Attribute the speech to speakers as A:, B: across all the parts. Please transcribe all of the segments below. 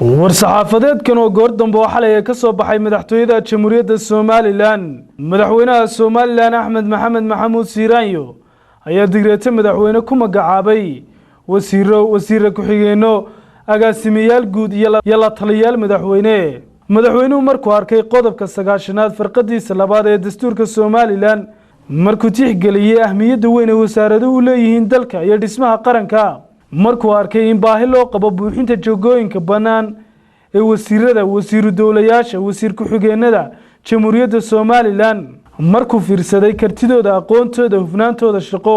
A: War-saxaafadeedkan oo goor dambe oo xalay ka soo baxay madaxtooyada Jamhuuriyadda Somalilan, madaxweynaha Somalilan Axmed Maxamed Maxamuud Siiraanyo ayaa digreeto madaxweyne ku magacaabay wasiiro, wasiire ku-xigeenno, agaasimayaal guud iyo la taliyayaal madaxweyne. Madaxweynuhu markuu arkay qodobka 90aad farqadiisa labaad ee dastuurka Somalilan, markuu tixgeliyey ahmiyadda weyn ee wasaaraduhu u leeyihiin dalka iyo dhismaha qaranka, markuu arkay in baahi loo qabo buuxinta jogooyinka bannaan ee wasiirada, wasiiru dowlayaasha, wasiir ku-xigeenada Jamhuuriyadda Somalilan, markuu fiirsaday kartidooda, aqoontooda, hufnaantooda shaqo,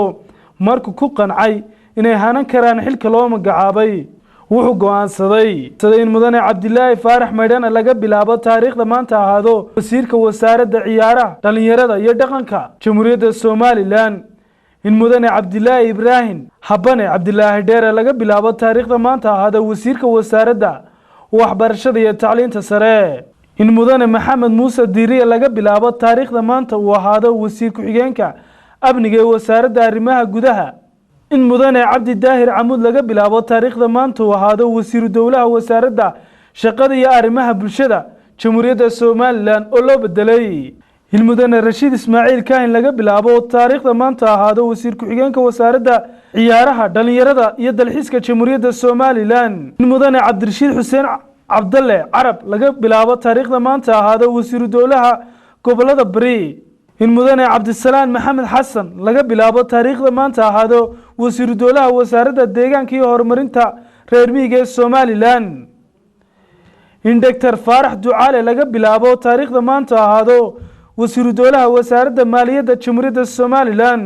A: markuu ku qancay inay hanan karaan xilka loo magacaabay, wuxuu go'aansaday in mudane Cabdilaahi Faarax Maydhana laga bilaabo taariikhda maanta ahaado wasiirka wasaaradda ciyaaraha, dhalinyarada iyo dhaqanka Jamhuuriyadda Somalilan, in mudane Cabdilaahi Ibraahim Habane Cabdilaahi Dheere laga bilaabo taariikhda maanta ahaado wasiirka wasaaradda waxbarashada iyo tacliinta sare, in mudane Maxamed Muuse Diiriye laga bilaabo taariikhda maanta uu ahaado wasiir ku-xigeenka amniga ee wasaaradda arrimaha gudaha, in mudane Cabdi Daahir Camuud laga bilaabo taariikhda maanta uu ahaado wasiiru dowlaha wasaaradda shaqada iyo arrimaha bulshada Jamhuuriyadda Somalilan oo loo bedelay, in mudane Rashiid Ismaaciil Kaahin laga bilaabo taariikhda maanta ahaado wasiir ku-xigeenka wasaaradda ciyaaraha, dhalinyarada iyo dalxiiska Jamhuuriyadda Somalilan, in mudane Cabdirashiid Xuseen Cabdalle Carab laga bilaabo taariikhda maanta ahaado wasiiru dowlaha gobolada bari, in mudane Cabdisalaan Maxamed Xasan laga bilaabo taariikhda maanta ahaado wasiiru dowlaha wasaaradda deegaanka iyo horumarinta reer miyiga ee Somalilan, in Doctor Faarax Ducaale laga bilaabo taariikhda maanta ahaado wasiiru dowlaha wasaaradda maaliyadda Jamhuuriyadda Somalilan,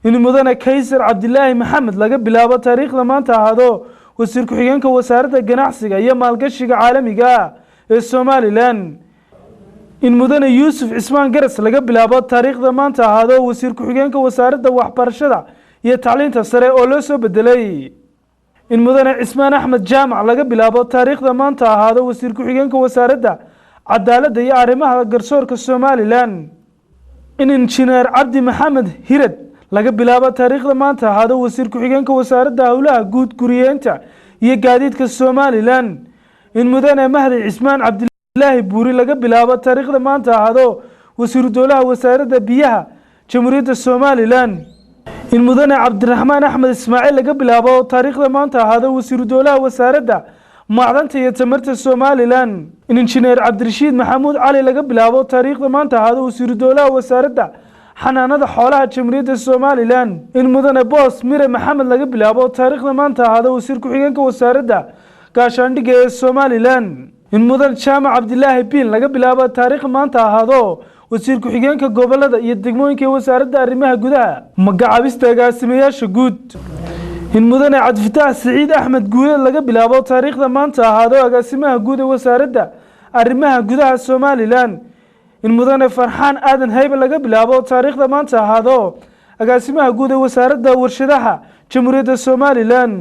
A: in mudane Kaysar Cabdilaahi Maxamed laga bilaabo taariikhda maanta ahaado wasiir ku-xigeenka wasaaradda ganacsiga iyo maalgashiga caalamiga ee Somalilan, in mudane Yuusuf Cismaan Garas laga bilaabo taariikhda maanta ahaado wasiir ku-xigeenka wasaaradda waxbarashada iyo tacliinta sare oo loo soo bedelay, in mudane Cismaan Axmed Jaamac laga bilaabo taariikhda maanta ahaado wasiir ku-xigeenka wasaaradda cadaaladda iyo arrimaha garsoorka Somalilan, in injineer Cabdi Maxamed Hirad laga bilaabo taariikhda maanta ahaado wasiir ku-xigeenka wasaaradda howlaha guud, guriyeenta iyo gaadiidka Somalilan, in mudane Mahdi Cismaan Cabdilaahi Buuri laga bilaabo taariikhda maanta ahaado wasiiru dowlaha wasaaradda biyaha Jamhuuriyadda Somalilan, in mudane Cabdiraxmaan Axmed Ismaaciil laga bilaabo taariikhda maanta ahaado wasiiru dowlaha wasaaradda macdanta iyo tamarta Somalilan, in injineer Cabdirashiid Maxamuud Cali laga bilaabo taariikhda maanta ahaado wasiiru dowlaha wasaaradda xanaanada xoolaha Jamhuuriyadda Somalilan, in mudane Boos Mire Maxamed laga bilaabo taariikhda maanta ahaado wasiir ku-xigeenka wasaaradda gaashaandhigga ee Somalilan, in mudane Jaamac Cabdilaahi Biin laga bilaabo taariikhda maanta ahaado wasiir ku-xigeenka gobolada iyo degmooyinka ee wasaaradda arrimaha gudaha. Magacaabista agaasimayaasha guud: in mudane Cabdifataax Siciid Axmed Guuleed laga bilaabo taariikhda maanta ahaado agaasimaha guud ee wasaaradda arrimaha gudaha Somalilan, in mudane Farxaan Aadan Haybe laga bilaabo taariikhda maanta ahaado agaasimaha guud ee wasaaradda warshadaha Jamhuuriyadda Somalilan.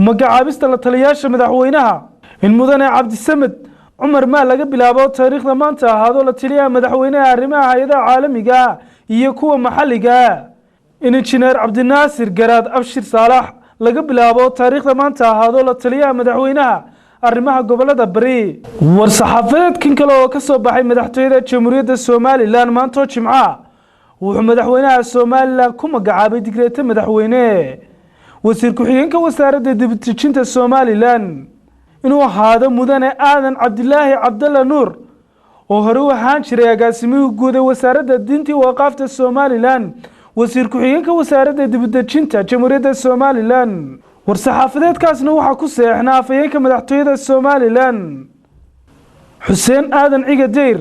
A: Magacaabista la taliyaasha madaxweynaha: in mudane Cabdisamed Cumar Maal laga bilaabo taariikhda maanta ahaado la taliyaha madaxweynaha arrimaha hay-adaha caalamiga iyo kuwa maxalliga, in injineer Cabdinaasir Garaad Abshir Saalax laga bilaabo taariikhda maanta ahaado la taliyaha madaxweynaha arrimaha gobolada bari. War-saxaafadeedkan kale oo ka soo baxay madaxtooyada Jamhuuriyadda Somalilan maantoo Jimca, wuxuu madaxweynaha Somalilan ku magacaabay digreeto madaxweyne wasiir ku-xigeenka wasaaradda dibdejinta Somalilan inuu ahaado mudane Aadan Cabdilaahi Cabdalla Nuur oo hore u ahaan jiray agaasimihii guud ee wasaaradda diinta iyo waqaafta Somalilan, wasiir ku-xigeenka wasaaradda dibdejinta Jamhuuriyadda Somalilan. War-saxaafadeedkaasna waxaa ku seexnaa afhayeenka madaxtooyada Somalilan, Xuseen Aadan Ciga Deyr.